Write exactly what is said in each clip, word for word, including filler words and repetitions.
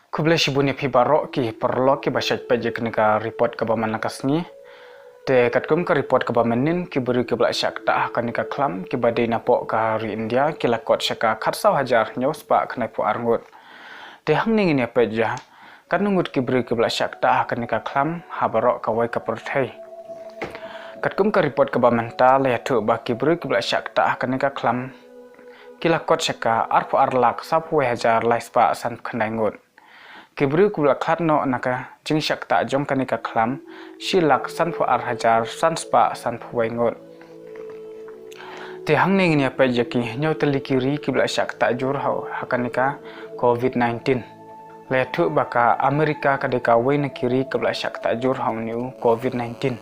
Khublei shibun ïa phi baroh ki paralok kiba shait peit ïa kane ka report kaba man la ka sngi. Te katkum ka report kaba mynnin, ki briew kiba la shah ktah ha kane ka khlam kiba dei napoh ka ri India ki la kot sha ka khatsaw hajar hynñiew spah khyndai phew ar ngut. Te hangne ngin ïa peit ïa katno ngut ki briew kiba la shah ktah ha kane ka khlam ha baroh kawei ka pyrthei. Katkum ka report kaba mynta la ïathuh ba ki briew kiba la shah ktah ha kane ka khlam ki la kot sha ka arphew ar lak sawphew wei hajar lai spah sanphew khyndai ngut. Ki briew kiba la khlad noh na ka jingshah ktah jong kane ka khlam shi lak sanphew ar hajar san spah sanphew wei ngut. Te hangne ngin ïa peit ïa ki hynñiew tylli ki ri kiba la shah ktah jur ha, ha kane ka covid nineteen. La ïathuh ba ka America ka dei kawei na ki ri kaba la shah ktah jur ha une u covid nineteen.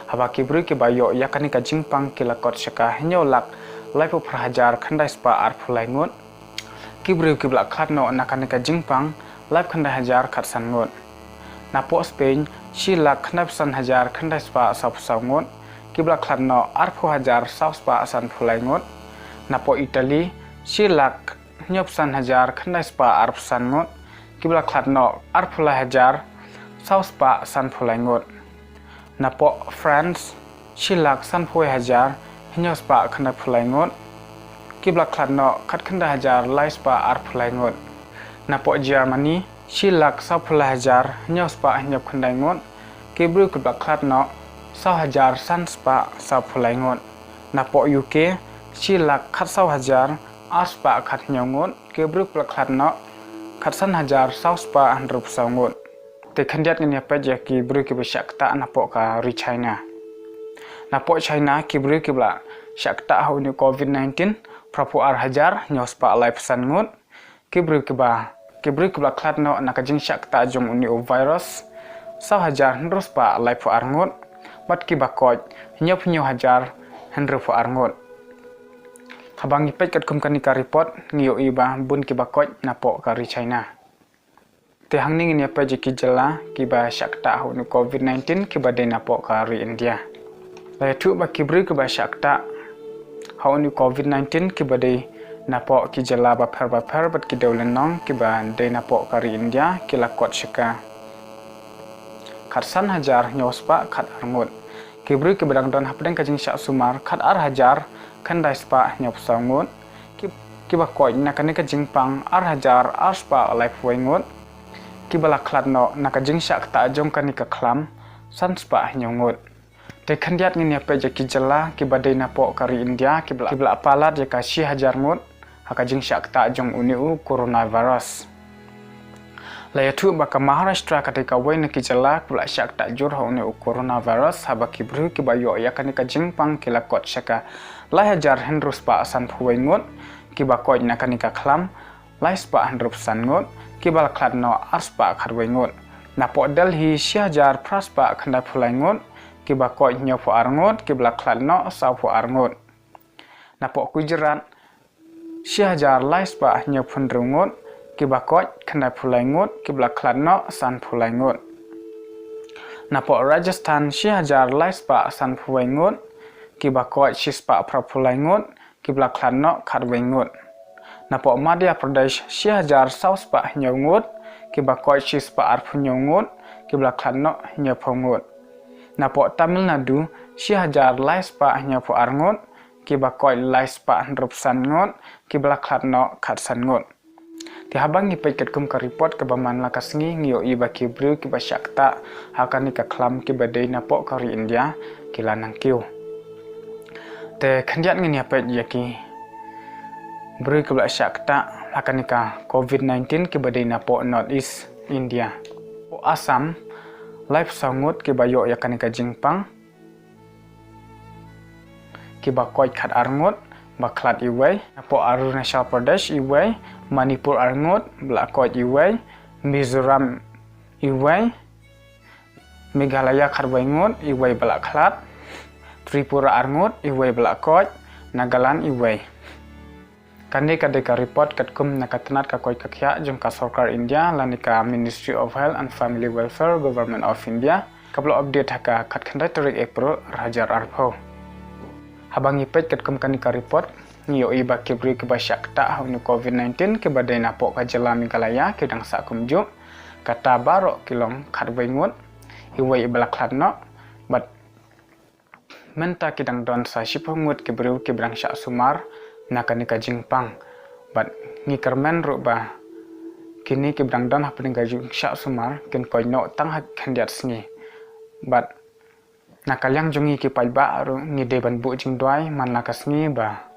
Haba ki briew kiba ïoh ïa kane ka jingpang ki la kot sha ka hynñiew lak laiphew phra hajar khyndai spah arphew lai ngut. Ki briew kiba la khlad noh na kane ka jingpang laiphew khyndai hajar khatsan ngut. Napoh Spain shi lak khyndai phew san hajar khyndai spah sawphew saw ngut. Kiba la khlad noh arphew hajar saw spah sanphew lai ngut. Napoh Italy shi lak hynñiew phew san hajar khyndai spah arphew san ngut. Kiba la khlad noh arphew lai hajar saw spah sanphew lai ngut. Napoh France shi lak sanphew wei hajar hynñiew spah khyndai phew lai ngut. Kiba la khlad noh khatkhyndai hajar lai spah arphew lai ngut. Napoh Germany shi lak sawphew lai hajar hynñiew spah hynñiew phew khyndai ngut. Ki briew kiba la khlad noh saw hajar san spah sawphew lai ngut. Napoh U K shi lak khatsaw hajar ar spah khathynñiew ngut. Ki briew kiba la khlad noh khatsan hajar saw spah hynriewphew saw ngut. Te khyndiat ngin ïa peit ïa ki briew kiba shah ktah napoh ka ri China. Napoh China ki briew kiba la shah ktah ha une u covid nineteen phraphew ar hajar hynñiew spah laiphew san ngut. Ki briew kiba, ki briew kiba la khlad noh na ka jingshah ktah jong une u virus saw hajar hynriew spah laiphew ar ngut. Bad kiba koit hynñiewphew hynñiew hajar hynriewphew ar ngut. Haba ngi peit katkum kane ka report ngi ïohi ba bun kiba koit napoh ka ri China. Te hangne ngin ïa peit ïa ki jylla kiba shah ktah ha une u covid nineteen kiba dei napoh ka ri India. La ïathuh ba ki briew kiba shah ktah ha une u covid nineteen kiba dei napoh ki jylla bapher bapher bad ki dewlynnong kiba dei napoh ka ri India ki la kot sha ka khatsan hajar hynñiew spah khatar ngut. Ki briew kiba dang don hapdeng ka jingshah sumar khatar hajar khyndai spah hynñiewphew saw ngut. Ki, kiba koit na kane ka jingpang ar hajar ar spah laiphew wei ngut. Kiba la khlad noh na ka jingshah ktah jong kane ka khlam san spah hynñiew ngut. Te khyndiat ngin ïa peit ïa ki jylla kiba dei napoh ka ri India kiba la, kiba la palat ïa ka shi hajar ngut ha ka jingshah ktah jong une u coronavirus. La ïathuh ba ka Maharashtra ka dei kawei na ki jylla kiba la shah ktah jur ha une u coronavirus, haba ki briew kiba ïoh ïa kane ka jingpang ki la kot sha ka lai hajar hynriew spah sanphew wei ngut. Kiba koit na kane ka khlam lai spah hynriewphew san ngut. Kiba la khlad noh ar spah khatwei ngut. Napoh Delhi shi hajar phra spah khyndaiphew lai ngut. Kiba koit hynñiewphew ar ngut. Kiba la khlad noh sawphew ar ngut. Napoh Gujarat shi hajar lai spah hynñiewphew hynriew ngut. Kiba koit khyndaiphew lai ngut. Kiba la khlad noh sanphew lai ngut. Napoh Rajasthan shi hajar lai spah sanphew wei ngut. Kiba koit shi spah phraphew lai ngut. Kiba la khlad noh khatwei ngut. Napoh Madhya Pradesh shi hajar saw spah hynñiew ngut. Kiba koit shi spah arphew hynñiew ngut. Kiba la khlad noh hynñiewphew ngut. Napoh Tamil Nadu shi hajar lai spah hynñiewphew ar ngut. Kiba koit lai spah hynriewphew san ngut. Kiba la khlad noh khatsan ngut. Te haba ngi peit katkum ka report kaba man la ka sngi ngi ïohi ba ki briew kiba shah ktah ha kane ka khlam kiba dei napoh ka ri India ki la nang kiew. Te khyndiat ngin ïa peit ïa ki briew kiba la shah ktah ha kane ka covid nineteen kiba dei napoh North East India. Assam laiphew saw ngut kiba ïoh ïa kane ka jingpang. Kiba koit khatar ngut, ba khlad iwei. Napoh Arunachal Pradesh iwei. Manipur ar ngut, ba la koit iwei. Mizoram iwei. Meghalaya khatwei ngut, iwei ba la khlad. Tripura ar ngut, iwei ba la koit. Nagaland iwei. Kane ka dei ka report katkum na ka tnat ka koit ka khiah jong ka sorkar India lane ka Ministry of Health and Family Welfare, Government of India, kaba la update ha ka khatkhyndai tarik April arhajar arphew. Haba ngi peit katkum kane ka report, ngi ïohi ba ki briew kiba shah ktah ha une u covid nineteen kiba dei napoh ka jylla Meghalaya ki dang sah kumjuh. Kata baroh ki long khatwei ngut, iwei i ba la khlad noh, bad mynta ki dang don sa shiphew ngut ki briew ki ba dang shah sumar na kane ka jingpang. Bad ngi kyrmen ruh ba kine ki ba dang don hapdeng ka jingshah sumar kin koit noh tang ha khyndiat sngi. Bad na ka liang jong ngi ki paidbah ruh ngi dei ban buh jingduwai man la ka sngi ba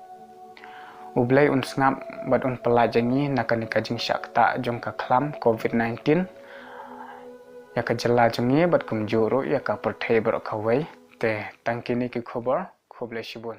U Blei un sngap bad un pyllait ïa ngi na kane ka jingshah ktah jong ka khlam covid nineteen ïa ka jylla jong ngi bad kumjuh ruh ïa ka pyrthei baroh kawei. Te tang kine ki khubor, khublei shibun.